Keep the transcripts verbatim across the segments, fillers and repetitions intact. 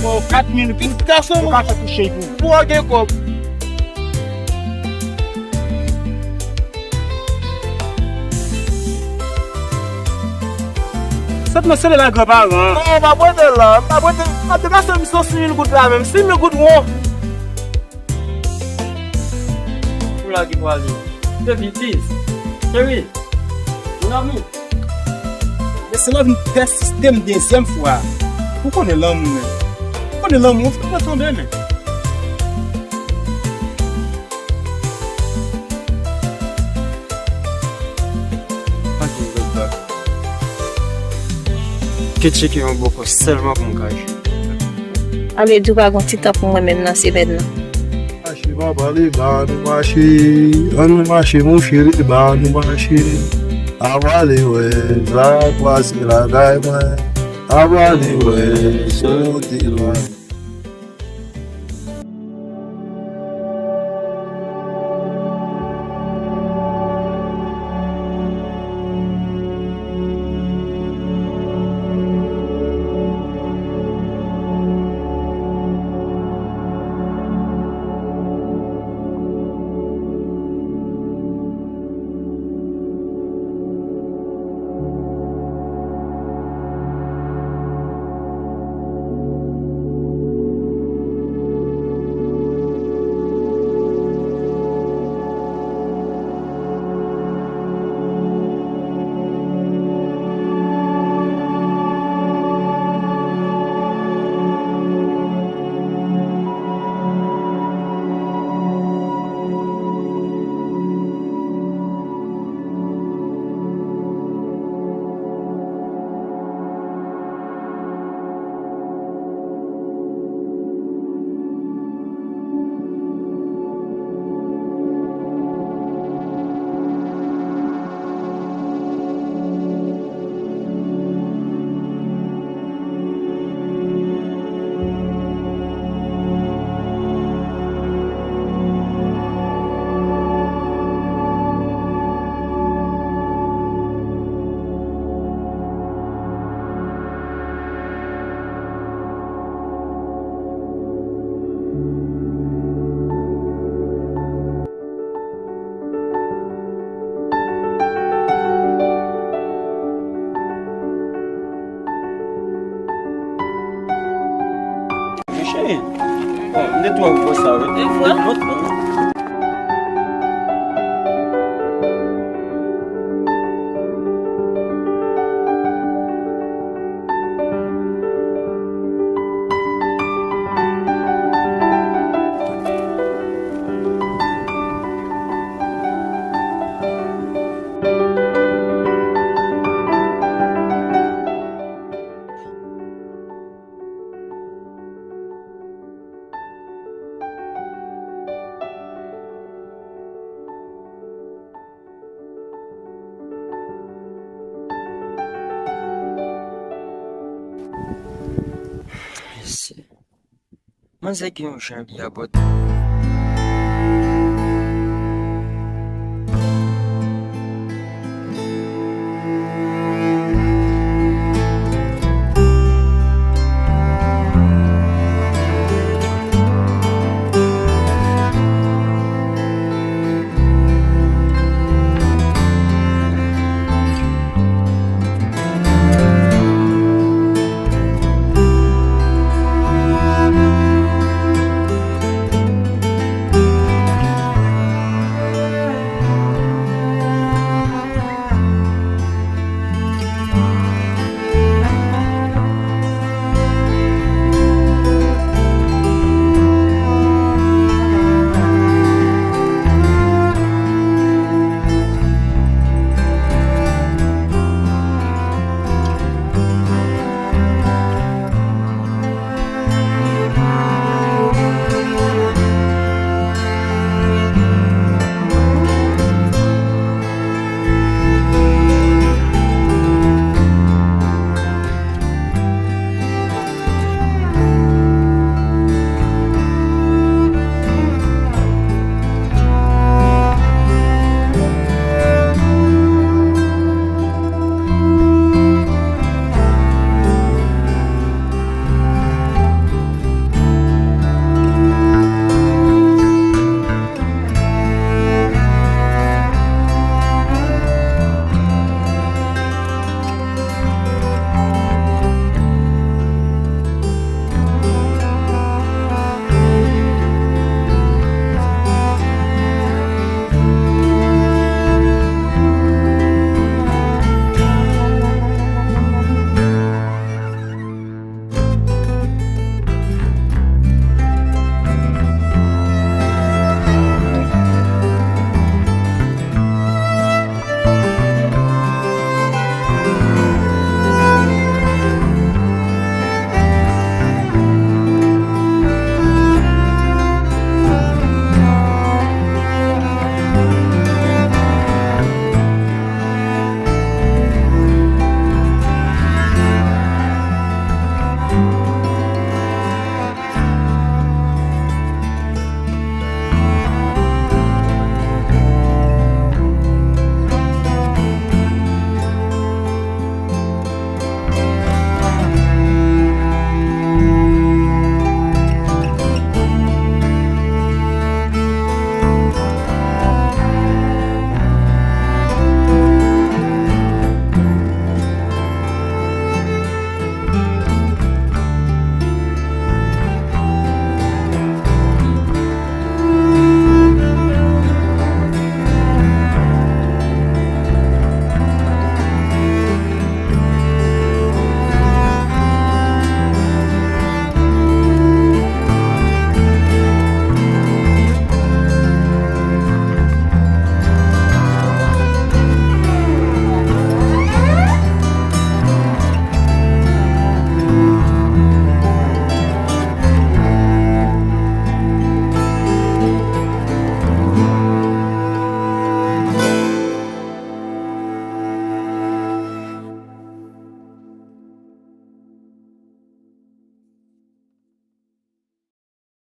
Bon, kat mil goud. Pitit gason mwen. Ou ka fè touche pou. Pou w gen kòb. Sot nan sele la granparan. Non, m ap rete la. M ap rete. M ap depase m san sis mil goud la menm. Sis mil goud won. Pou la ki pwale. Baby, please. Cheri. Mon amour. Men si w vin pèsiste m dezyèm fwa, ou konnen lanmou menm. Ou konnen lanmou, ou fè mwen tonbe, men. Pa gen lòt bagay. Ke tcheke yon bòkò sèlman pou m ka jwe. Ale, di w pa gon ti tan pou mwen menm nan semèn nan. Mache, papa, li ba nou mache. Ann nou mache, monchè, li ba nou mache. Avale wè, sa kwaze lakay mwen. Avale wè, sote lwen. Cheri, bon, m te twò wè sa, wi. Ou vre? Mesye. Manzè gen yon jan li abòde.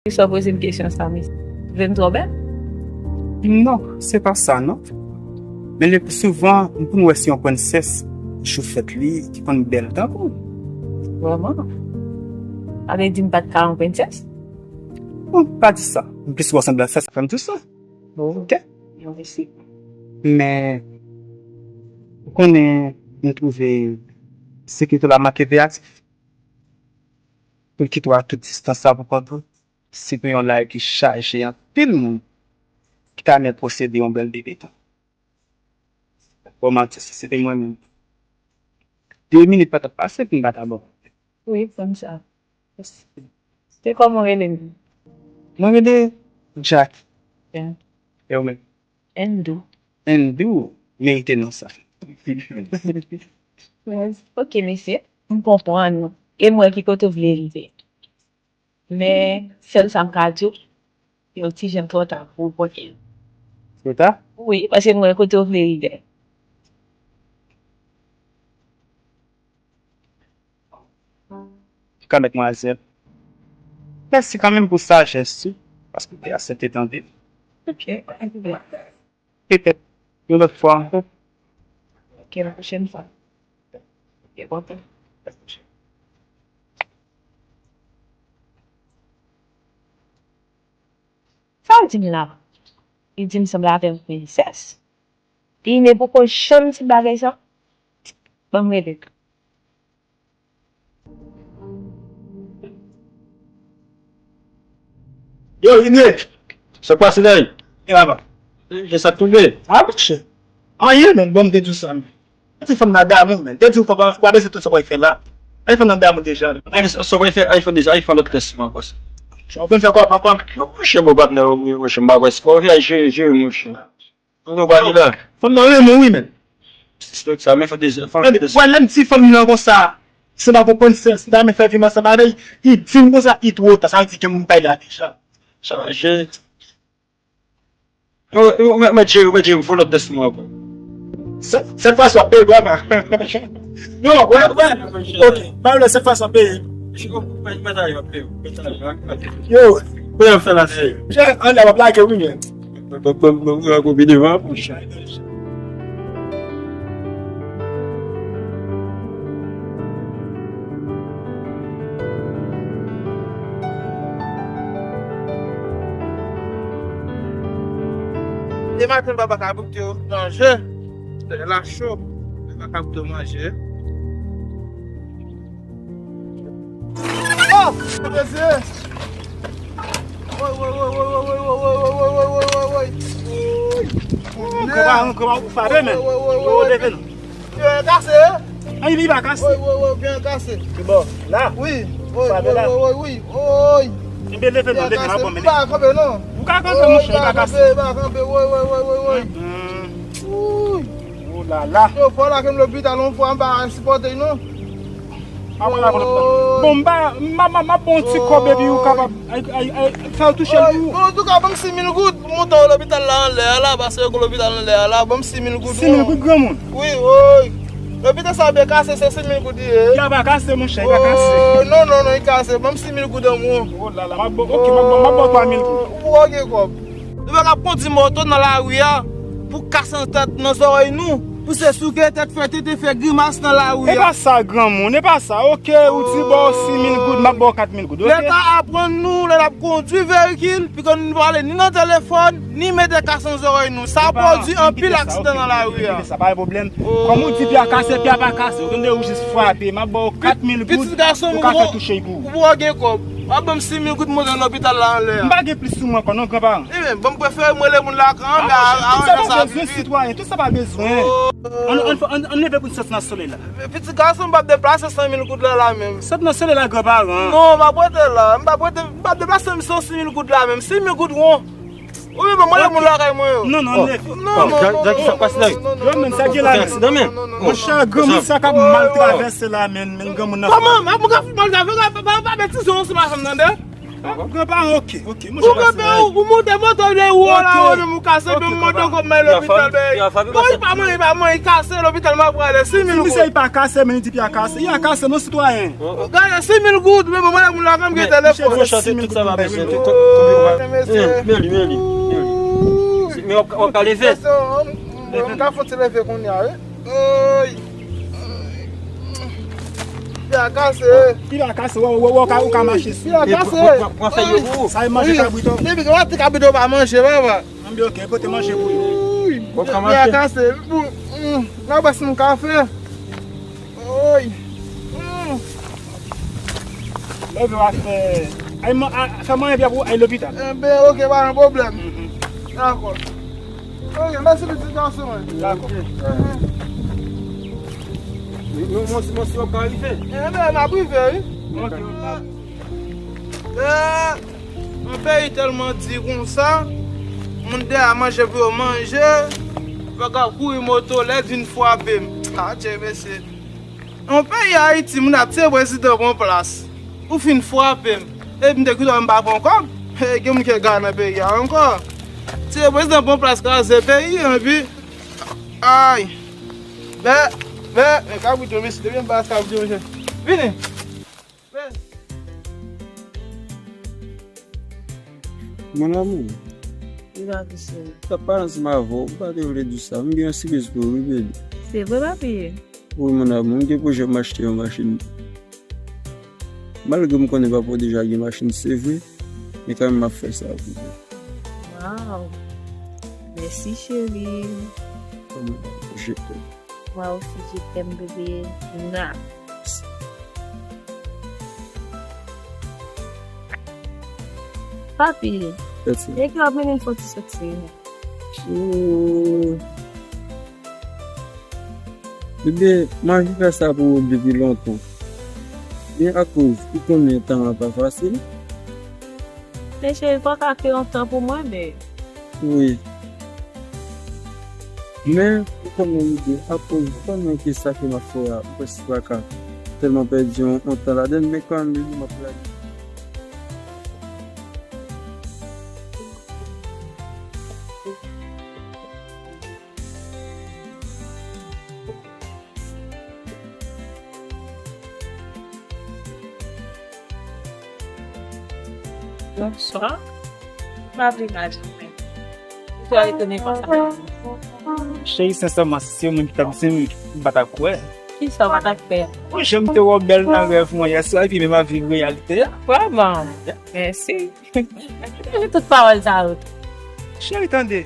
Sa w poze m kesyon sa, mesye. Vle m twò bèl? Non, se pa sa, non. Men le pli souvan, m konn wè se yon prensès, jou fèt li, ki konn bèl tankou. Vrèman? Sa vle di m pa t ka yon prensès? Non, pa di sa. M plis wè w sanble ak sa, sa fè m di w sa. Bon. Ok? Mèsi. Men, ou konnen, m twouve sekirite w la manke veyatif. Pou l kite w ak tout distans sa pou kont ou. Si pou yon lari ki chaje anpil moun ki ta renmen posede yon bèl bebe tou. Bon, manti, si se te mwen menm, de minit pa t ap pase pou m pa ta ba w. Wi, konn sa. Se kòman w rele menm? Mwen rele Jack. Byen. E ou menm? Andou. Andou merite non sa. Yes. Ok, mesye. M konprann ou. E m wè ki kote w vle rive. Men, sèl sa m ka di w, yon ti jan twò ta pou w pote l. Twò ta? Wi, paske m wè kote w vle rive. Ka, madmwazèl. Mèsi kanmenm pou sajès ou, paske w te aksepte tande m. Ok, pa gen pwoblèm. Petèt, yon lòt fwa ankò. Ok, yon pwochèn fwa. Ok, bon. Sa w di m la? Li di m sanble avè yon prensès. Li ne poko janm di bagay sa? Ban m rele l. Yo, Ine! Sa k pase la? E papa. E sa k tonbe? A, monchè. Anyen, men, bon, m te di w sa, men. Ti fanm nan damou, men. Te di w pa, pa, pa bezwen tout sa w fè la. Ti fanm nan damou deja. Ay, sa w fè, ay, fè deja, ay, fè lòt tès mwen ankò. Ou konn fè kòb ankò? Non, monchè, bon, patnè, wi, monchè, m pa kwè se kòb, ay, jere, jere, monchè. Ou konn bagay la? Fanm nan renmen w, wi, men. Stok sa, men fè deja, fè lòt tès. Wè, lè m ti fanm nan konsa, se pa konprann sèl, si ta men fè vim ansanm avè l, li di m konsa, li twò ta, sa vle di ke moun pa la deja. Chaje. Ou, ou, mèt, mèt jere, mèt jere, fè lòt tès nou ankò. Sèt, sèt fwa sa w ap peye, bra. Non, wè, wè. Ok, ba yo sèt fwa sa w ap peye. Mèt, mèt ale, w ap peye, mèt ale, w ap peye. Yo. Kounya m fè la, se. Chè, anlè, w ap lage, wi, men. Bon, bon, bon, bon, bon, bon, bon, bon. Demen maten, papa ka boute yo manje. Lè la cho, papa ka boute yo manje. Oh! Mesye! Woy, woy, woy, woy. Kòman, kòman ou frape, men? Woy, woy, woy, woy, woy. Pye an kase? Ay, li pa kase. Woy, woy, woy, pye an kase. Ki bò? La? Wi, woy, woy, woy, woy, woy. Enben, leve non, leve non, bon, men. M pa kanpe, non. Ou ka kanpe, monchè, li pa kase. Li pa kanpe, woy, woy, woy, woy, woy. Woy. Oh la la. Yo, fò lage m lopital yon fwa, m pa sipòte, non. Bon, m pa, m pa, m ap ba w ti kòb epi ou kapab, ay, ay, ay, fè w touche l pou ou. Bon, antouka, ban m sis mil goud pou monte w lopital la anlè a la, paske yo gen lopital anlè a la, ban m sis mil goud. Sis mil goud, granmoun? Wi, wi. Lopital sa byen kase, se sis mil goud li ye. Li pa kase, monchè, li pa kase. Oh, non, non, non, li kase. Ban m sis mil goud an mwen. Oh la la, m ap ba w, ok, m ap ba w, m ap ba w twa mil goud. Ou poko gen kòb. Nou pa ka kondi moto nan lari a pou kas nan tèt, nan zòrèy nou, pou se souke tèt, fè tete, fè grimas nan lari a. E pa sa, granmoun, e pa sa. Ok, ou di ba w sis mil goud, m ap ba w kat mil goud, ok? Leta aprann nou, lè n ap kondui veyikil, pou ke nou pa pale ni nan telefòn, ni mete kas nan zòrèy nou. Sa pwodui anpil aksidan nan lari a. Kite sa, pa gen pwoblèm. Kòm ou di pye a kase, pye a pa kase. Ou tande, ou jis frape. M ap ba w kat mil goud, ou ka fè touche pou ou. Ou poko gen kòb. W ap ban m sis mil goud monte lopital la anlè a. M pa gen plis sou mwen ankò non, granparan. Ebyen, bon, m prefere m rele moun lakay an, men aranje sa pi vit. Tout sa pa bezwen. Ann, ann, ann, ann leve pou n sot nan solèy la. Pitit gason, m p ap deplase san mil goud la, la menm. Sot nan solèy la, granparan. Non, m ap rete la. M p ap rete, m p ap deplase m san mil goud la menm. Sis mil goud won. Ou menm, mwen, moun lakay mwen yo. Non, non, leve. Non, non, non, non, non, non, non. Yo, men, sa gen la, men. Monchè, granmoun sa k ap mal travèse la, men, men, granmoun nan. Kòman? Mwen ka mal travèse, pa, pa, pa betize ansanm avè m, tande? Granparan, ok, ok. Ou granparan, ou monte moto de ou la, ou menm ou kase, men ou mande kòb mwen lopital, men. Non, li pa mwen, li pa mwen, li kase lopital, mwen prale sis mil goud. Misye, li pa kase, men li di pye a kase. Li a kase, non, sitwayen. Gade, sis mil goud, men mwen, moun la, menm gen telefòn. Sis mil goud. Men li, men li, men li. Men w ap ka leve. Mwen ka fon ti leve kounye a, wi. Oy. Pye a kase. Pye a kase, wè, wè, wè, ou ka, ou ka mache sou. Pye a kase. Pran fèy yo pou ou. Sa e manje kabrit ou. Depi ke w ap ti kabrit ou pa manje, papa. Ann byen, ok, pote manje pou yo. Ou ka mache. Pye a kase. Bon, mm, nan bas nou ka fè. Oy. Mm. Leve w a fè. Ay, man, a, fè manje byen pou al lopital. Enben, ok, pa gen pwoblèm. Dakò. Ok, mèsi pitit gason mwen. Dakò. Mhm. Mwen, mwen, mwen, si w ap ka rive. Enben, n ap rive, wi. Ok. Eh, yon peyi tèlman di konsa, moun dèyè manje pou yo manje, yo ka kouri moto lèd vin frape m. Adje, mesye. Yon peyi Ayiti, moun ap tiye prezidan pran plas. Ou fin frape m. Epi m te kite w m pa pran kòb. Hey, gen moun ki ega nan peyi a ankò. Tiye prezidan pran plas, kraze peyi, epi, ay. Bè, bè, men kabrit yo, mesye, depi m pa kabrit yo, mesye. Vini. Bè. Mon amour. Wi, papi cheri. T ap pale ansanm avè w, m pa te vle di sa. M gen yon sipriz pou ou, wi, baby. Se vre, papi? Wi, mon amour, m gen pwojè m achte yon machin. Malgre m konnen papa w deja gen machin, se vre, men kanmenm m ap fè sa pou ou. Waw! Mèsi, cheri. Kòman je t'aime. Mwen osi, je t'aime, bebe. Mwa. Papi, e ki w ap mennen fò ti soti? Bebe, m anvi fè sa pou ou depi lontan. Men akoz ou konnen tan an pa fasil. Men cheri, pa ka kre yon tan pou mwen, bebe. Wi. Men, ou konnen lide, akoz ou konnen ke sa ke m ap fè a, m prèske pa ka tèlman pèdi yon, yon tan ladan l, men kanmenm, m ap lage. Bonswa. M pa vle mal janmen. Bonswa, etone konsa. Cheri, sensèman, si se yon moun ki t ap di m, m pa t ap kwè. Kisa w pa t ap kwè? Bon, jan m te wè w bèl nan rèv mwen yè swa, epi menm avèk reyalite a. Vrèman? Yeah. Mèsi. Tout pawòl sa yo. Cheri, tande.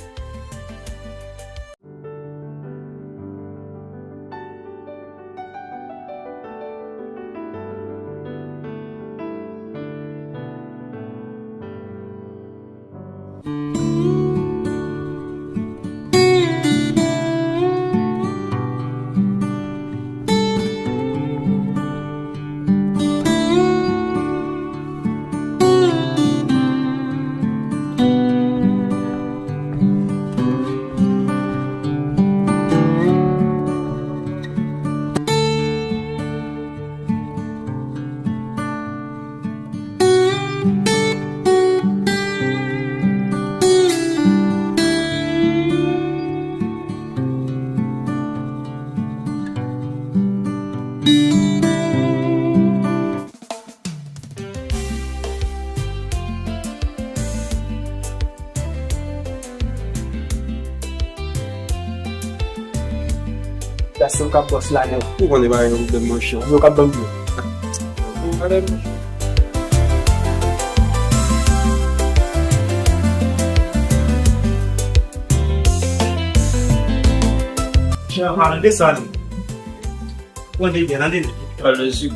Sa se ou k ap bòs la, nèg. Ou konnen pa gen pwoblèm, monchè. Ou k ap ban m dlo. Jan, pale de sa, li. Pran de byen, tande. Pale de sik.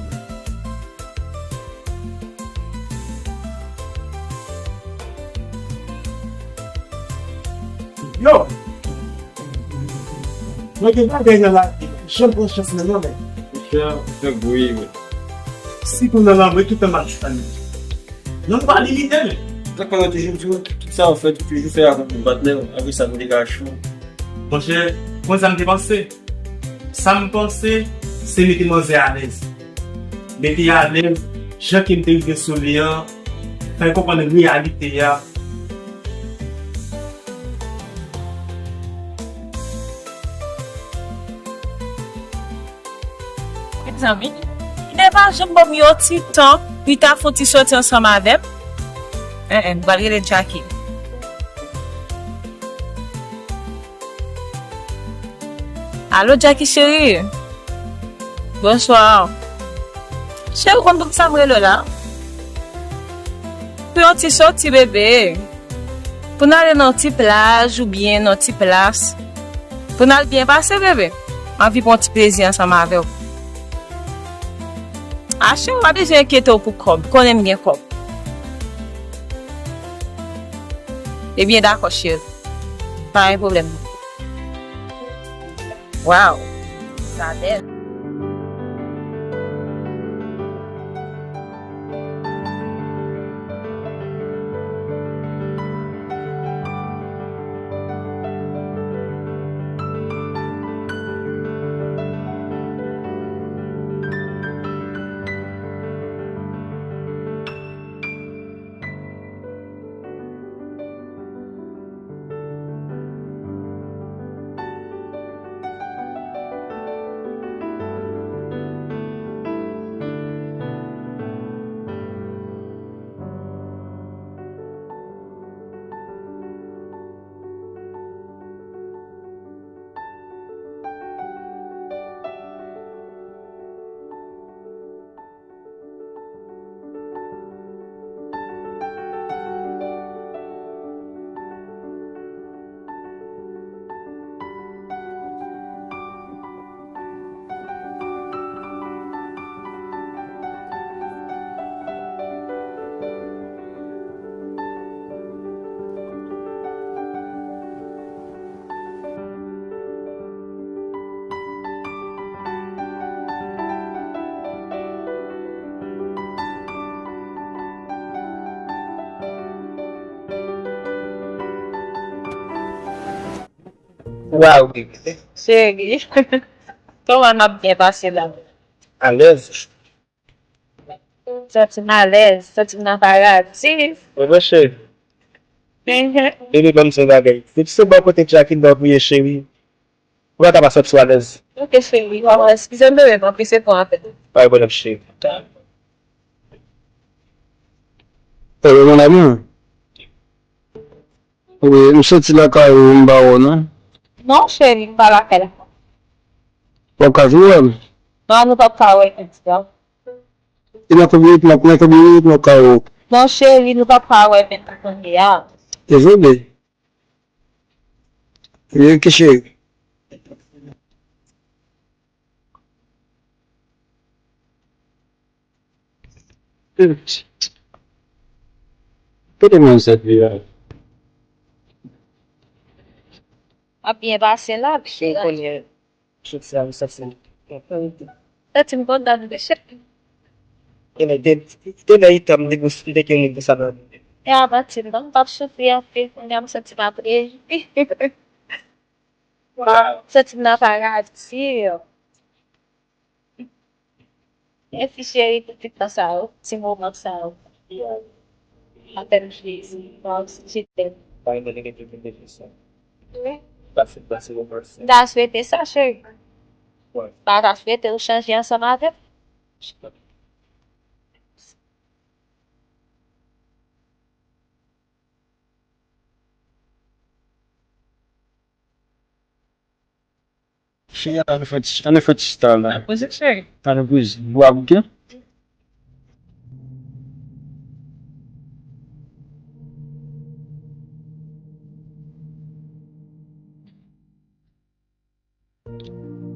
Yo! Mwen gen bagay nan lavi, janm pran chans nan non, men. Monchè, ou fè gwo erè. Si pou nan lanmou, tout tan m ap tann. Non, pa limite, men. Sa k fè mwen toujou di w, tout sa w fè, toujou fè avèk yon patnè, apre sa, nou te ka cho. Monchè, konn sa m te panse? Sa m panse, se mete manzè alèz. Mete alèz, jan ke m te rive sou li an, Fè konprann reyalite a. Mezanmi, li te pa janm ban m yon ti tan pou li ta fè yon ti sòti ansanm avè m. En en, m pral rele Jackie. Alo, Jackie cheri. Bonswa. Cheri, ou konn poukisa m rele w la? Pou yon ti sòti, bebe. Pou n ale nan yon ti plaj oubyen nan yon ti plas. Pou n al byen pase, bebe. M anvi pran yon ti plezi ansanm avè w. A, cheri, w pa bezwen enkyete w pou kòb. Konnen m gen kòb. Ebyen, dakò, cheri. Pa gen pwoblèm. Waw, sa bèl. Waw, bebe. Cheri, kòman n ap byen pase la? Alèz. Santi m alèz, santi m nan paradi. Wi, monchè. Mhm. Bebe, ban m di w yon bagay. Depi se bò kote Jackie nan pou ye, cheri, ou pa ka pa santi w alèz. Ok, cheri, waw, eskize m, bebe, m anpese pran apèl. Pa gen pwoblèm, cheri. Hello, mon amour. Wi, m soti lakay ou, m pa wè w, non. Non, cheri, m pa lakay la. W ap ka vin wè m? Non, nou p ap ka wè jodi a. E nan konbyen minit m ap, nan konbyen minit m ap ka wè w? Non, cheri, nou p ap ka wè menm kounye a. Dezole. Wi, ok, cheri. Kote manzèt li a? Ap byen pase la, cheri. Kounye a, soti a, m santi m kontan. Santi m kontan, wi, cheri. Genlè, de, de lè itan m depi m te gen yon sa nan. E a manti, non, m p ap soufri anpil, kounye a m santi m ap reji. Waw, m santi m nan paradi. Mèsi, cheri, pou ti tan sa yo, ti moman sa yo. Apèl Jezi, waw, je t'aime. Pa gen moun ki te vin depi sa. Wi. Pase, pase yon pase. M ta swete sa, cheri. Wi. M ta swete ou chanje ansanm avè m. Cheri, ann al fè ti, ann al fè ti chita la. Poze, cheri. Ann al poze. Bwa bouke.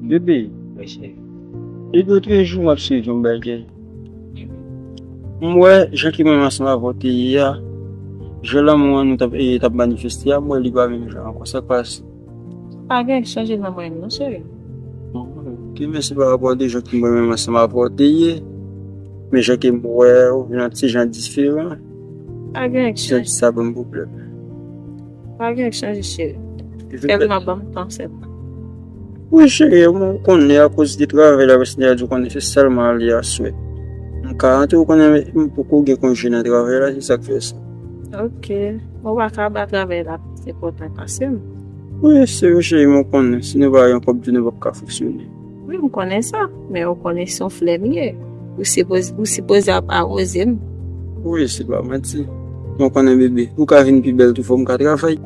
Bebe, wi, cheri. Depi lòt jou m ap swiv yon bagay. M wè jan ke mwen menm ansanm avè w te ye a, jan lanmou an nou t ap, e, t ap manifeste a, m wè li pa menm jan ankò. Sa k pase? Pa gen anyen k chanje nan mwen menm non, cheri. Ke men se pa rapò de jan ke mwen menm ansanm avè w te ye, men jan ke m wè w vin yon ti jan diferan. Pa gen anyen k chanje. Sa ban m pwoblèm. Pa gen anyen k chanje, cheri. Sèlman ban m tan, sèlman. Wi, cheri, ou konnen akoz de travay la, Senyè a di w konnen se sèlman li a swè. M ka antre, ou konnen m poko gen konje nan travay la, se sa k fè sa. Ok. Ou pa ka ba travay la plis enpòtan pase m. Wi, se vre, cheri, men w konnen, si nou pa gen kòb tou, nou p ap ka fonksyone. Wi, m konnen sa, men ou konnen se yon flè m ye. Ou sipoze, ou sipoze ap awoze m. Wi, se pa manti. Men w konnen, bebe, ou ka vin pi bèl tou, fò m ka travay.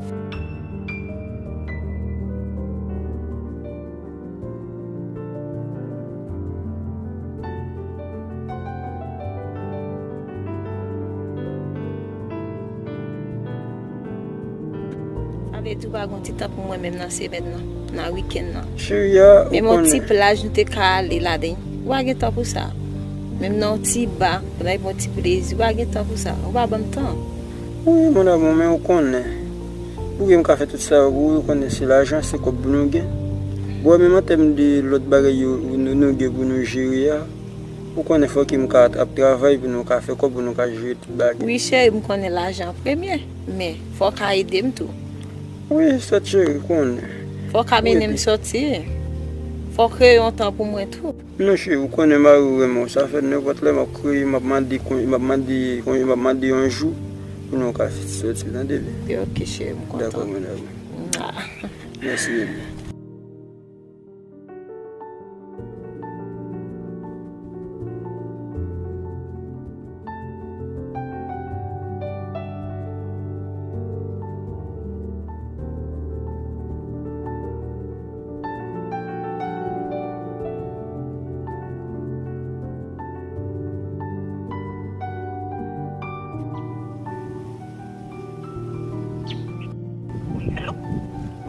Sa vle di ou pa gen ti tan pou mwen menm nan semèn nan, nan wikenn nan. Cheri a, ou konnen. Menm yon ti plaj nou te ka ale ladan. Ou pa gen tan pou sa. Menm nan yon ti ba, pou n al pran yon ti plezi, ou pa gen tan pou sa. Ou pa ban m tan. Wi, mon amour, men ou konnen. Pou ke m ka fè tout sa yo pou ou, ou konnen se lajan, se kòb pou nou gen. Bon, menm an tèm de lòt bagay yo, nou, nou gen pou nou jere a, ou konnen fò ke m ka ap travay pou nou ka fè kòb, pou nou ka jere tout bagay. Wi, cheri, m konnen lajan premye, men fò w ka ede m tou. Wi, sèt cheri, ou konnen. Fò w ka mennen m soti. Fò w kreye yon tan pou mwen tou. Non, cheri, ou konnen mari w renmen w. Sa fè nenpòt lè m ap kreye, m ap mande konje, m ap mande konje, m ap mande yon jou pou nou ka soti, tande, bebe? Ok, cheri, m kontan. Dakò, mon amour. Mwa. Mèsi, bebe.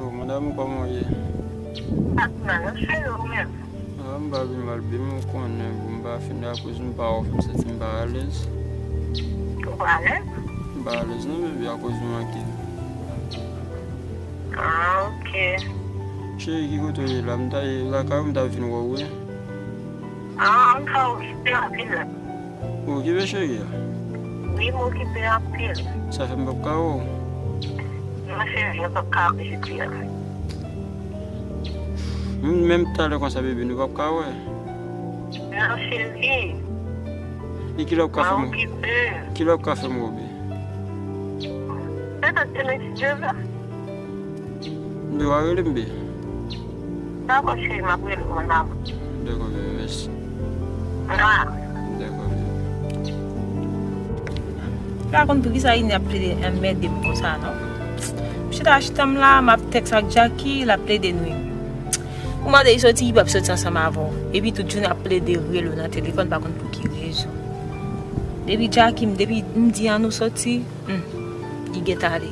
Oh, mon amour, kòman w ye? M pa t mal non, cheri, ou menm? Ah, m pa pi mal, bebe, men w konnen, bon, m pa fin, akoz m pa wè w, m santi m pa alèz. Ou pa alèz? M pa alèz non, bebe, akoz ou manke. Ah, ok. Cheri, ki kote w ye la? M ta ye lakay ou, m ta vin wè w, wi. Ah, m pa okipe anpil. Ou okipe, cheri a? Wi, m okipe anpil. Sa fè m p ap ka wè w. Non, cheri, nou p ap ka wè jodi a. Menm, menm talè konsa, bebe, nou p ap ka wè. Non, cheri. E kilè w ka fè m? Mwen okipe. Kilè w ka fè m wè w, bebe? Petèt demen, si Dye vle. Bebe, w a rele m, bebe? Dakò, cheri, m ap rele w, mon amour. Dakò, bebe, mèsi. Mwa. Dakò, bebe. M pa konn poukisa Rini ap plede anmède m konsa, non. M chita chita m la, m ap tèks ak Jacky, l ap plede nwi m. Ou mande li soti, li p ap soti ansanm avè w. Epi tout jounen ap plede rele w nan telefòn, pa konn pou ki rezon. Depi Jacky, depi m di an nou soti, hmm, li gentan ale.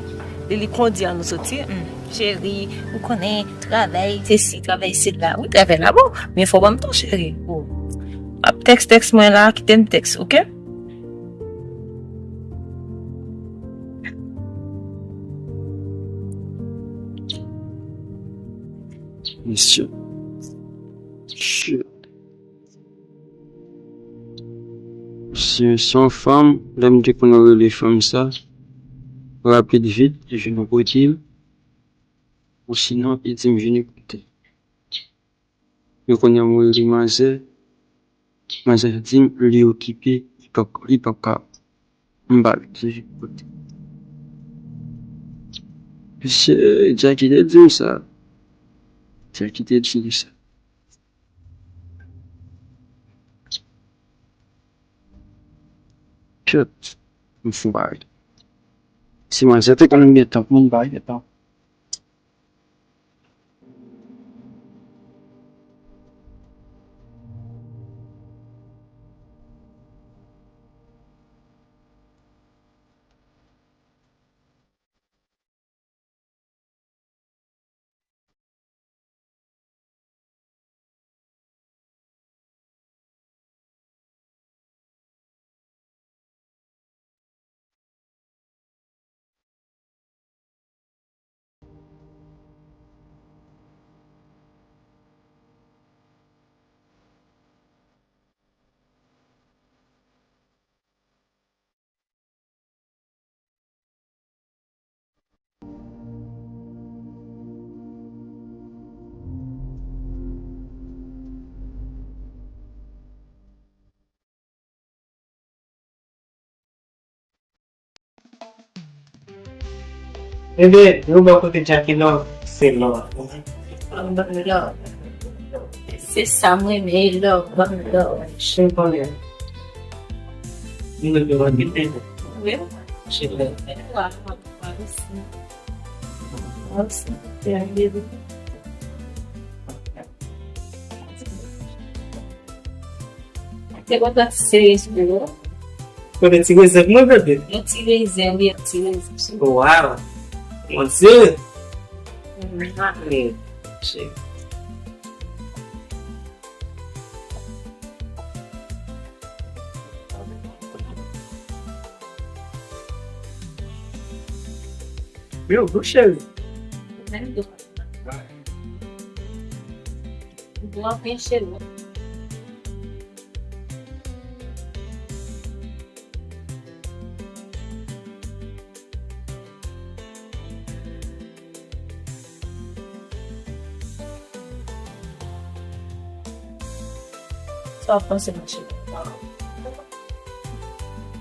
Li, li kondi an nou soti, hmm, cheri, ou konnen, travay, se si, travay, se la. Wi, travay la bon, men fò w ban m tan, cheri. Oh. M ap tèks, tèks mwen la, kite m tèks, ok? Mesye. Shit. Si se yon fanm, lè m te konn rele fanm sa, rapid vit, li vin kote m. Ou sinon, li di m vini kote l. Men kounye a m rele manzè, manzè di m li okipe, li p ap, li p ap ka. M pa vin kote. Mesye, Jacky te di m sa. Jacky te di m sa. Shit. M fou parèy. Si manzè te konn gen tan pou m pa gen tan. Ebyen, nou bò kote Jackie Love, se love. Love. Se sa m renmen, love, ban m love. Chen konnen. Nou mete love. Wi. Chen love. Wa, wa, wa, mèsi. Mèsi. Se kontan ti serye sou ou. Kote ti rezèv mwen, bebe? Yon ti rezèv, wi, yon ti rezèv. Waw! Mon Dye! Mwa. Wi, cheri. Yo, gou cheri. Gou anpil cheri. Sa w ap panse, mon cheri?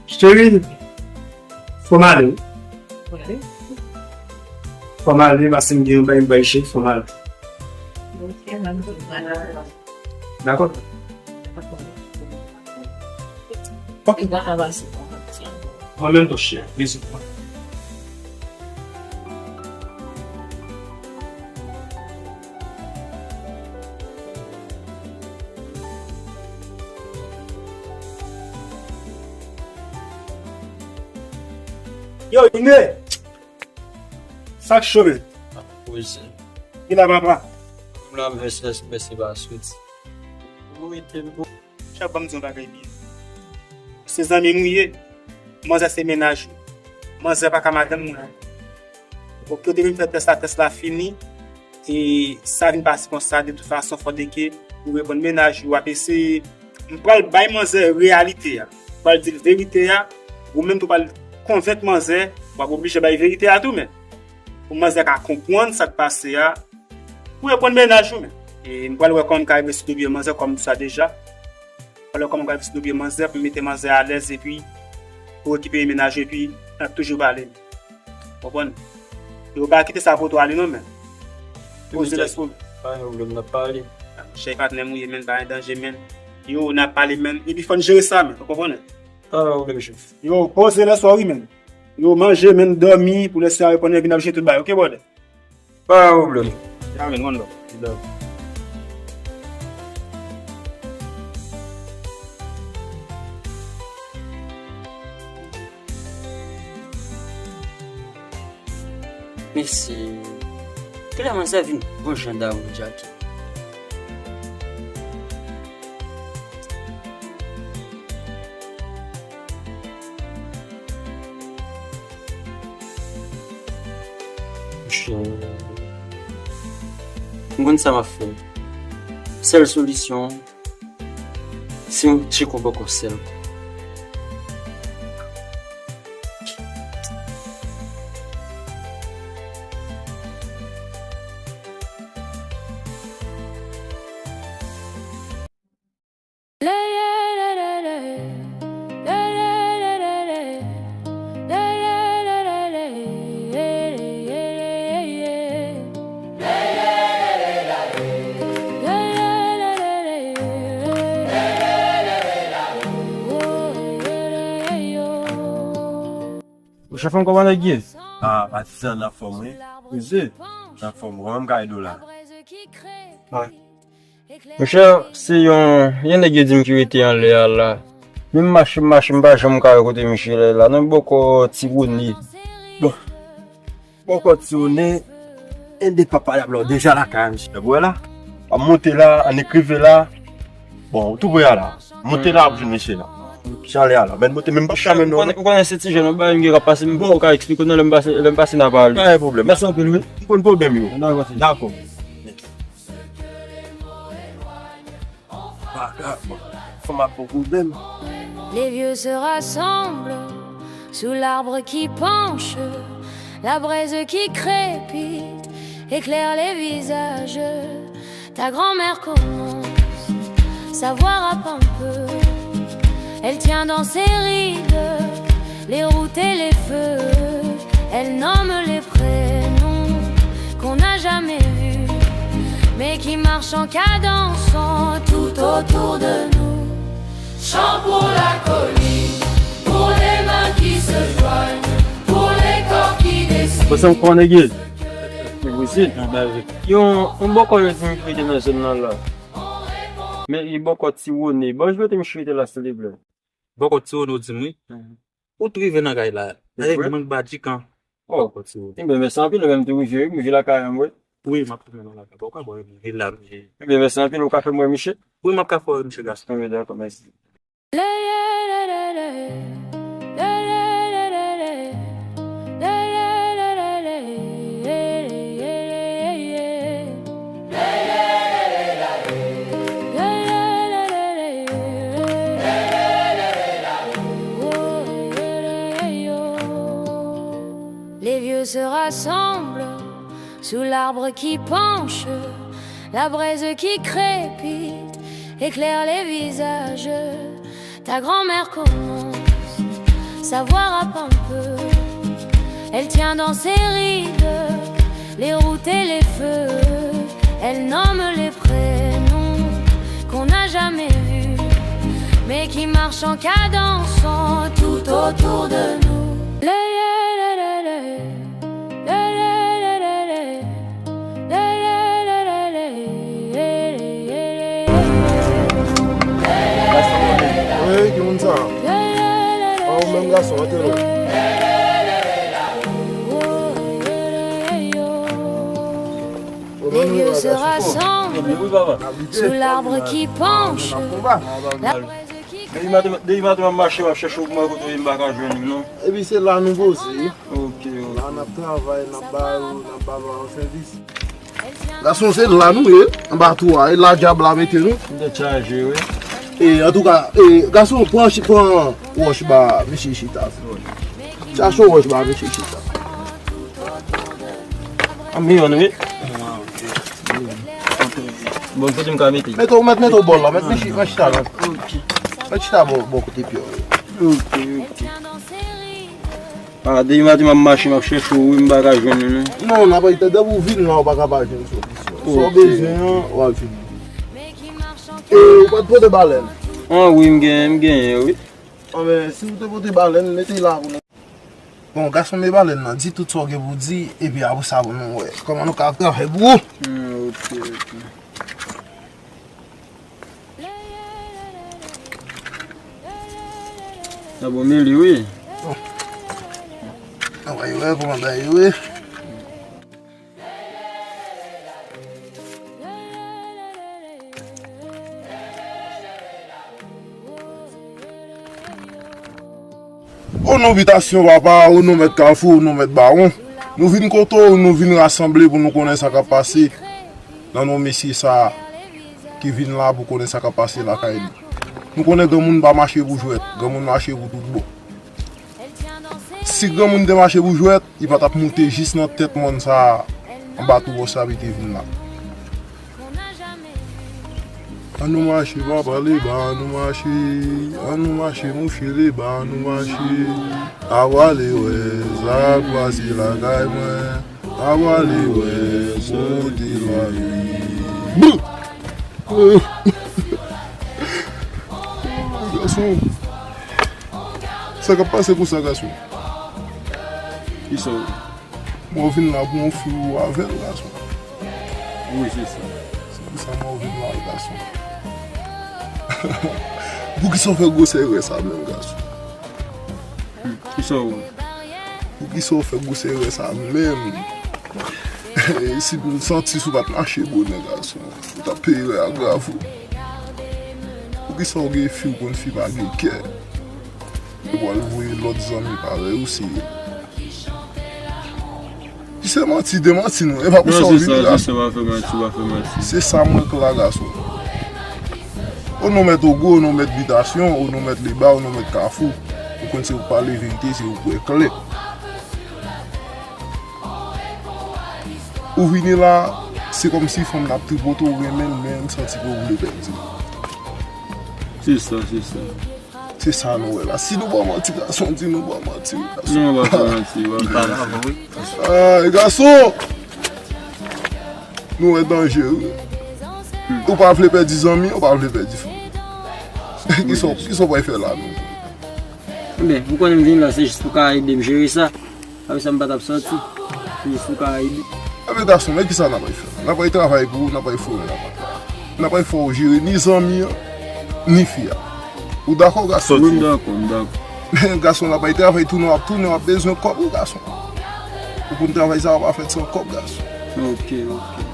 Cheri, fò m ale, wi. Wi. Fò m ale, paske m gen yon bagay m bay cheri, fò m ale. Ok, m ap di w. Dakò? Ok. Mwen menm tou, cheri. Bizou. Yo, Ine! Sa k cho, men? Wi, se. Ki la, papa? M la, mèsi, mèsi, pa swit. Wi, te bon. Chak ban m di yon bagay byen. Se zanmi nou ye. Manzè se mennaj ou. Manzè pa ka madanm ou non. Bon, ke w te vin fè tès la, tès la fini. E sa vin pase konsa, de tout fason, fò de ke ou reponn mennaj ou, w ap eseye. M pral bay manzè reyalite a. M pral di l verite a. Ou menm tou pral konvenk manzè, w ap oblije bay verite a tou, men. Pou manzè ka konprann sa k pase a. Ou reponn mennaj ou, men. E m pral wè kòman m ka rive sou do pye manzè kòm sa deja. Alò, kòman m ka sou do pye manzè, pou m mete manzè alèz, epi pou rekipere mennaj ou, epi n ap toujou pale. Konprann? Yo pa kite sa pou ou ale non, men. Poze lès pou. Pa gen pwoblèm, n ap pale. Chèy patnè m ou ye, men, pa gen danje, men. Yo, n ap pale, men. Epi fò n jere sa, men. Ou konprann? Pa gen pwoblèm, chèf. Yo, poze lès ou, wi, men. Yo, manje, men, dòmi, pou lè sè a reponn, epi n ap jere tout bagay. Oke, brother? Pa gen pwoblèm. Amen, one love. Love. Mesye, kilè manzè vin bon jan damou Jackie? Monchè, m konn sa m ap fè. Sèl solisyon, se yon tcheko bòkò sèl. Chèf, m kòman nèg ye? Ah, patizan, n anfòm, wi. Wi, se. N anfòm, kòman m ka ede w la? Monchè, se yon, yon nèg yo di m ki rete anlè a la. Men m mache, m mache, m pa janm ka wè kote misye ye la. Non, bòkò Ti Rone. Bon. Bòkò Ti Rone, en de papa y ap la, deja lakay misye. W ap wè la? W ap monte la, annik rive la. Bon, ou tou pre a la. Monte la, w ap jwenn misye la. Misye anlè a la. Men monte, men m p ap ka menm non. Ou konnen, ou konnen se ti jèn, yon bagay m gen k ap pase, m poko ka eksplike w non, lè m pase, lè m pase n a pale. Pa gen pwoblèm. Mèsi anpil, wi. M konn pwoblèm yo. Dakò. Dakò. Vagabon. Fanm ap bon pwoblèm. Les vieux se rassemblent sous l'arbre qui penche, la braise qui crépite éclaire les visages. Ta grand-mère commence sa voix rap un peu. Elle tient dans ses rides les routes et les feux. Elle nomme les prêtres. Et qui marche en cadançant tout autour de nous. Chant pour la colline, pour les mains qui se joignent, pour les corps qui dessinent. Pase m pran nèg yo. Yon, yon bòkò yo di m ki rete nan zòn nan la. Men yon bòkò Ti Wone. Bon, je mete m chita la, silvouplè. Bòkò Ti Wone, ou di m wi. Ou t rive nan kay la. Avèk mwen k ba Djikan. Oh. Bòkò Ti Wone. Enben, mèsi anpil, mwen menm tou rive, wi, m rive lakay an, wi. Wi, m ap tounen nan lakay. Bon, ou ka bò, m vin la, m je. Enben, mèsi anpil, ou ka fè m wè misye? Wi, m ap ka fè w wè misye, gason. Enben, dakò, mèsi. Les vieux se rassemblent sous l'arbre qui penche, la braise qui crépite éclaire les visages. Ta grand-mère commence sa voix rap un peu. Elle tient dans ses rides les routes et les feux. Elle nomme les prénoms qu'on n'a jamais vus, mais qui marchent en cadançant tout autour de nous. Le, le, le, le, le. Wi, ki moun sa? A, ou menm gason, antre non. Les vieux se rassemblent sous l'arbre qui penche. La braise qui Depi maten, depi maten m ap mache, m ap chèche w pou mwen kote w ye, m pa ka jwenn ou, non. Epi se la nou poze. Ok, ok. La n ap travay, n ap ba yo, n ap ba yo sèvis. Gason, se la nou ye, anba tou a, e la dyab la mete nou. M tèt chaje, wi. E, antouka, e, gason, pran chi-, pran wòch ba mesye chita. Chache wòch ba mesye chita. A, m youn, wi. Bon, kote m ka mete? Mete w, mete, mete w bò la, mete mesye, mete chita la. Mete chita bò, bò kote pye w. Ok, ok. A, depi maten m ap mache, m ap chèche w, wi, m pa ka jwenn ou, non. Non, n ap, depi ou vin la, ou pa ka pa jwenn solisyon. Sa w bezwen an, w ap jwenn. E, ou pa t pote balèn? An, wi, m genyen, m genyen, wi. Anben, si ou te pote balèn, mete la pou nou. Bon, gason, men balèn nan, di tout sa w gen pou di, epi apre sa, pou nou wè kòman nou ka travay pou ou. Hmm, ok, ok. Sa bon, men li, wi. Ann wè kòman bagay yo ye. O non bitasyon, papa, o non mèt kafou, o non mèt bawon. Nou vin kote w, nou vin rasanble pou nou konnen sa k ap pase nan non mesye sa a ki vin la pou konnen sa k ap pase lakay li. Nou konnen granmoun pa mache pou jwèt, granmoun mache pou tout bon. Si granmoun te mache pou jwèt, li pa t ap moute jis nan tèt mòn sa a, anba tou wòch sa, pou li te vin la. Ann nou mache, papa, leba, ann nou mache. Ann nou mache, mouche, leba, ann nou mache. Apwale wè sa k pase lakay mwen. Apwale wè kote l pase. Bou! Gason. Sa k ap pase konsa, gason? Kisa w? Mwen vin la pou yon fi ou avè l, gason. Wi, se sa. Se pou sa mwen vin la, gason. Poukisa w fè gwosè erè sa menm, gason? Kisa w wè? Poukisa w fè gwosè erè sa menm? Si m santi si w pa t mache bonè, gason, ou t ap peye erè a grav, wi. Poukisa w gen fi, w konn fi pa gen kè? Ou pral voye lòt zanmi parèy ou, se, si se manti, demanti nou. E pa pou sa w vini la. Non, se sa, se sa, pa fè manti, pa fè manti. Se sa mwen k la, gason. O non mèt Ogo, o non mèt bitasyon, o non mèt leba, o non mèt kafou. Ou konn se ou k pale verite, se ou k wè klè. Ou vini la, se kòmsi fanm nan ap tripote w, renmen l, men m santi ke w vle pèdi l. Se sa, se sa. Se sa nou wè la. Si nou ba w manti, gason, di nou ba w manti, gason. Non, pa fè manti, pa fè manti. Ay, gason! Nou wè danje, wi. Ou pa vle pèdi zanmi, ou pa vle pèdi fanmi. Kisa w, kisa w pral fè la menm? Ebyen, ou konnen m vin la, se jis pou ka ede m jere sa. Apre sa, m pa t ap sòti. Se jis pou ka ede. Ebyen, gason, men kisa n ap fè? N ap travay pou ou, n ap foure nan kont la. N ap fè w jere ni zanmi an, ni fi a. Ou dakò, gason? Wi, m dakò, m dakò. Men gason, n ap travay, tounen w ap tounen, w ap bezwen kòb, wi, gason. Ou konn travay sa, w ap fè san kòb, gason. Ok, ok.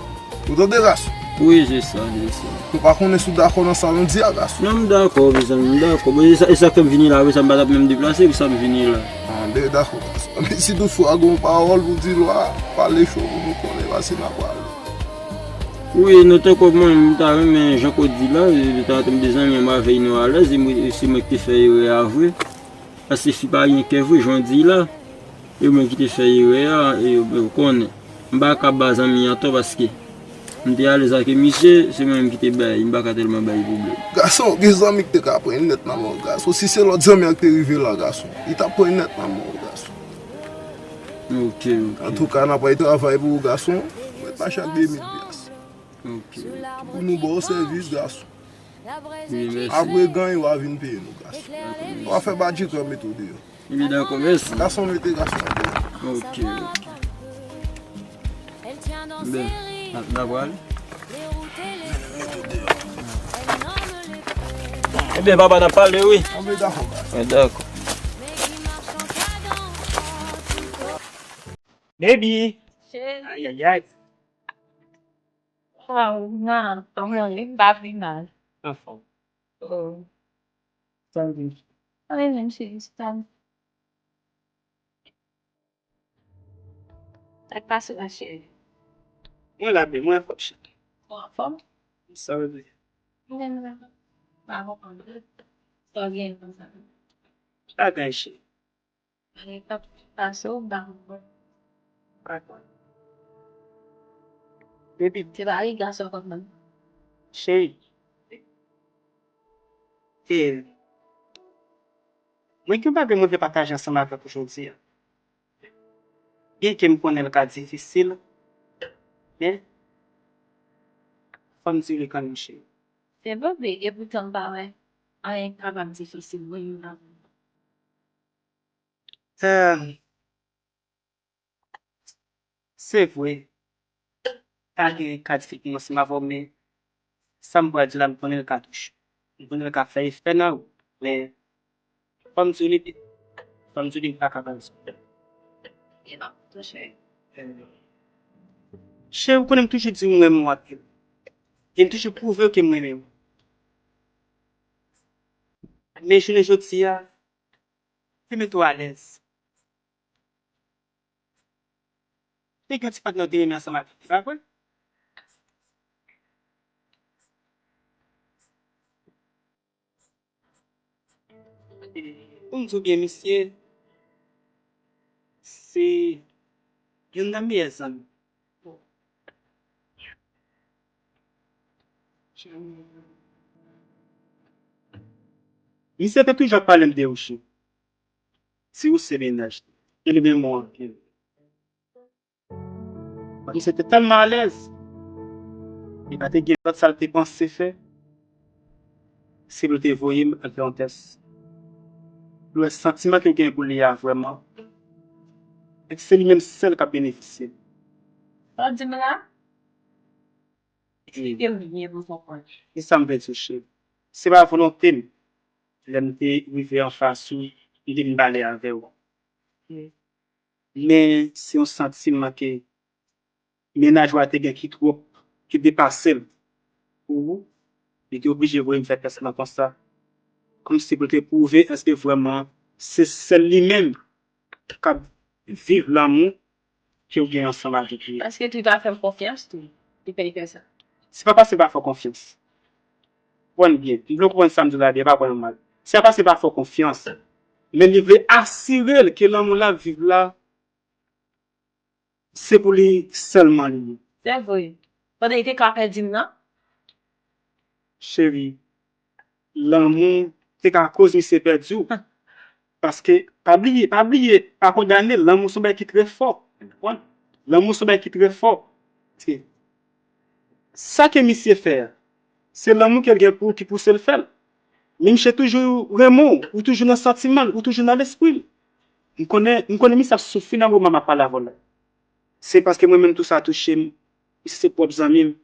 Ou tande, gason? Wi, se sa, se sa. Nou pa konnen si w dakò nan sa nou di a, gason. Non, m dakò, mezanmi, m dakò. Bon, e sa, e sa k fè m vini la, wi, sa m pa t ap menm deplase, pou sa m vini la. Ah, ben, dakò, gason. Men si toutfwa gen yon pawòl pou di lwa, pale cho pou nou konnen, pase n a pale. Wi, nou te kòman, m ta renmen, jan ko di la, e, ta, ta, m te zanmi ansanm avè nou alèz, e mwen, se mwen ki te fè erè a vre. Paske fi pa gen kè vre, jan w di la. E mwen ki te fè erè a, e, e, ou konnen. M pa ka ba zanmi an tò paske m te alèz ak misye, se mwen menm ki te bay, m pa ka tèlman bay pwoblèm. Gason, gen zanmi ki te ka pran nèt nan men w, gason. Si se lòt zanmi an ki te rive la, gason, li t ap pran nèt nan men w, gason. Ok, ok. Antouka, n ap travay pou ou, gason. Mèt mache ak de mil pyas. Ok, ok. Pou nou ba w sèvis, gason. Wi, mèsi. Apre ganny, w a vin peye nou, gason. W a fè badjikè mete w deyò. Ebyen, dakò, mèsi. Gason mete gason deyò. Ok, ok. Ben, n a, n a pral. Ebyen, papa, n a pale, wi. Ebyen, dakò, gason. Ebyen, dakò. Baby. Cheri. Ayayay. Waw, nan, kòman w ye? M pa pi mal. Anfòm. Oh. Sa w di? Anyen menm, cheri, se pa. Sa k pase la, cheri? Mwen la, bebe, mwen anfòm, cheri. Ou anfòm? Sa w di? Mwen la. Pa konprann. Sa w gen konsa? Pa gen, cheri. Bagay k ap pase w, m pa konprann. Pa konprann. Baby. Se pa regra sa w konprann. Cheri. E, mwen gen yon bagay mwen vle pataje ansanm avèk ou jodi a. Byenke m konnen l ka difisil, men fò m di w li kanmenm, cheri. Se vre, epoutan m pa wè anyen k kapab difisil pou yon zanmi. Eh, se vre, pa gen ka difisil pou mwen ansanm avè w, men sa m pral di la, m konnen l ka touche w. M konnen l ka fè efè nan ou, men fò m di w li, fò m di w li, m pa ka ba l sou. Cheri, ou konnen m toujou di w m renmen w anpil. E m toujou pwouve w ke m renmen w. Men jounen jodi a, te mete w alèz. Te gen yon ti patnè w te renmen ansanm avèk li, pa vre? Pou m di w byen, misye se youn nan meyè zanmi. Misye te toujou ap pale m de ou, cheri. Di ou se mennaj li. E li renmen w anpil. Misye te tèlman alèz, li pa te gen lòt sa l te panse fè, se pou l te voye m al fè yon tès. Pou l wè santiman ke l gen pou li a vrèman. Èske se li menm sèl k ap benefisye? Sa w di m la? Eksplike m byen pou m konprann. E sa m vle di w, cheri. Se pa volonte m. Lè m te rive anfas ou, m te vin pale avè w. Men se yon santiman ke mennaj ou a te gen ki twòp, ki depase l pou ou, li te oblije voye m fè tès lan konsa. Kòmsi pou l te pwouve èske vrèman se sèl li menm k ap viv lanmou ke w gen ansanm avèk li. Paske li pa fè m konfyans tou, li fè, li fè sa. Se pa paske l pa fè w konfyans. Konprann byen. M vle w konprann sa m di w la byen, pa pran l mal. Se pa paske l pa fè w konfyans. Men li vle asire l ke lanmou l ap viv la, se pou li sèlman li ye. Se vre. Pandan li te ka pèdi m nan? Cheri, lanmou te ka koz misye pèdi w. Paske, pa bliye, pa bliye, pa kondane l. Lanmou se yon bagay ki trè fò. Ou konprann? Lanmou se yon bagay ki trè fò. Se sa ke misye fè a, Se lanmou ke l gen pou ou ki pouse l fè l. Men misye toujou renmen w, ou toujou nan santiman l, ou toujou nan lespri l. M konnen, m konnen misye ap soufri nan moman m ap pale avè w la. Se paske mwen menm tou sa touche m, misye se pwòp zanmi m.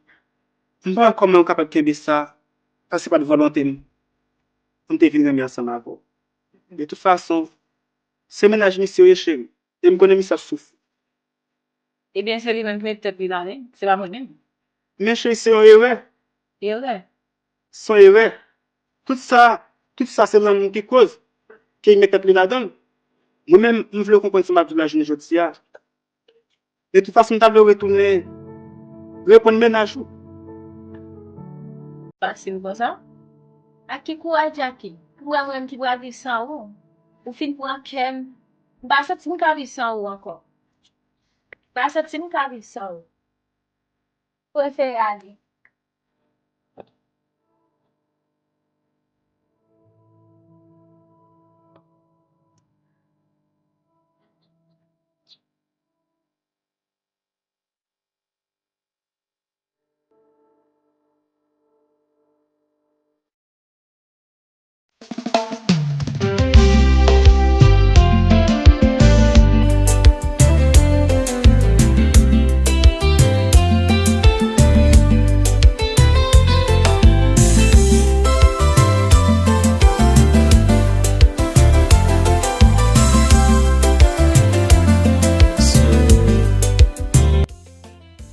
M pa wè kòman ou kapab kenbe sa, sa se pa t volonte m pou m te vin renmen ansanm avè w. De tout fason, se mennaj misye w ye, cheri. E m konnen misye ap soufri. Ebyen, se li menm ki met tèt li la, wi. Se pa mwen menm. Men cheri, se yon erè. Erè? Se yon erè. Tout sa, tout sa se lanmou ki koz ke li met tèt li ladan l. Mwen menm, m vle w konprann sa m ap di w la jounen jodi a. De tout fason, m ta vle w retounen reprann mennaj ou. Fasil konsa? Ak ki kouraj, Jackie? Pou wè mwen menm ki pral viv san ou. Ou fin pran kè m. M pa santi m ka viv san ou ankò. M pa santi m ka viv san ou. Prefere ale.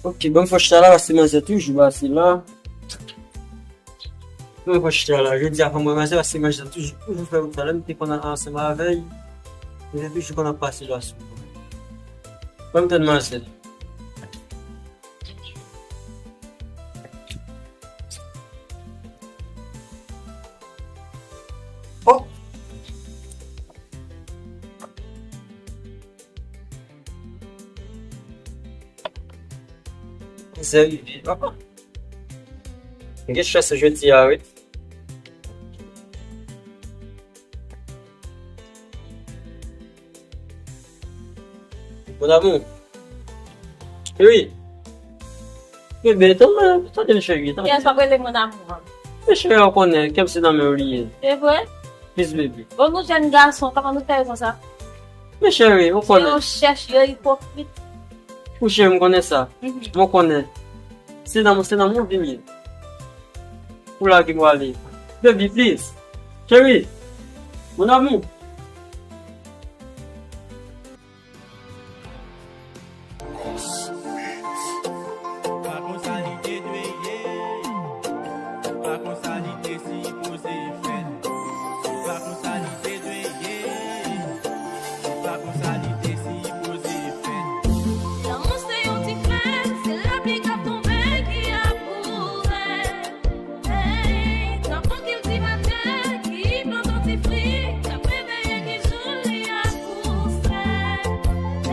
Ok, bon, fò chita la, paske manzè toujou pase la. Mwen pran chita la. Jodi a, fò m wè manzè, paske manzè toujou, toujou fè wout la. Lè m te konn ansanm avè l, manzè toujou konn ap pase la sou mwen. Ban m tann manzè. Oh! Manzè rive. Oh! M gen chans jodi a, wi. Mon amour. Cheri. Bebe, tande, tande m cheri, tande. Yes, w ap rele mon amour. Men cheri, ou konnen, kè m se nan men w li ye. Se vre? Plis bebe. Bon, nou jèn gason, kòman nou fè yo konsa? Men cheri, ou konnen. Yo chèch, yo ipokrit. Ou cheri, m konnen sa. Mhm. Mwen konnen. Se nan, se nan move li ye. Ou lage m ale. Baby, please. Cheri. Mon amour. Pa konsa li te dwe ye. Pa konsa li te sipoze fèt. Pa konsa li te dwe ye. Pa konsa li te sipoze fèt. Lanmou se yon ti flè, se lapli k ap tonbe ki ap wouze. Ey, tankou kiltivatè ki plante yon ti fwi, k ap reveye ki jou li ap pouse.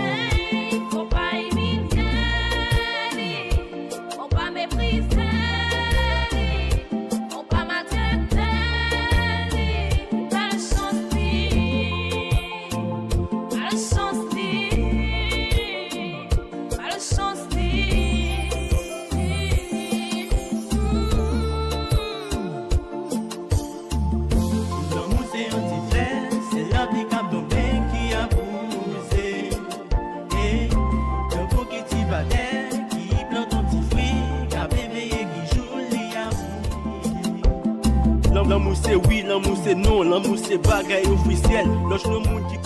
Ey, fò pa imilye li. Fò pa meprize li, fò pa maltrete li, ba l chans li, ba l chans li, ba l chans li. Lanmou se yon ti flè, se lapli k ap tonbe ki ap wouze. Ey, tankou kiltivatè ki plante yon ti fwi, k ap veye ki jou li ap pouse. Lanmou se wi, lanmou se non, lanmou se bagay ofisyèl. Lòt lanmou ki